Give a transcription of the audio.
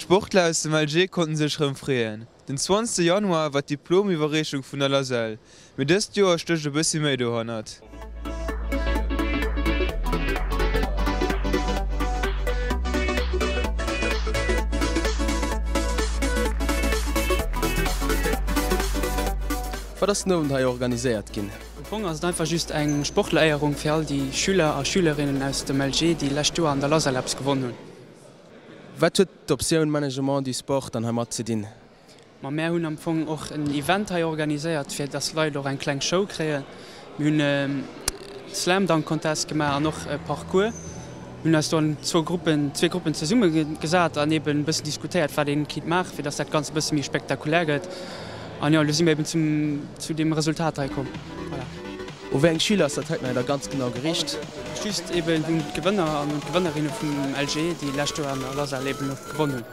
D'Sportler aus dem LG konnten sech rëm freeën. Den 20 Januar war d'Diplomiwwerreechung vun der LASEL, mee dëst Joer stécht e bëssi méi dohannert. Wat ass den Owend hei organiséiert ginn? Am Fong ass et einfach just eng Sportleréierung fir all déi Schüler a Schülerinnen aus dem LG, déi lescht Joer an der LASEL eppes gewonn hunn. Wat huet d'Optioun Management du Sport dann heimat ze dinn? Ma mär hunn am Fong och en Event hei organiséiert, fir dass Leit och eng kleng Show kréien. Mir hunn e Slam Dunk Contest gemaach an och e Parcours. Mir hunn eis do an zwou Gruppen, zwee Gruppen zesumme gesat an eben e bëssen diskutéiert, wat een kinnt maachen, fir dass dat Ganzt e bësse méi spektakulär gëtt. An jo, elo si mir eben zum, zu deem Resultat hei komm. Voilà. U wéi eng Schüler ass dat heiten hei da ganz genau geriicht? Just eben un d'Gewënner an un d'Gewënnerinne vum LG, déi lescht Joer an der LASEL eben och gewonn hunn.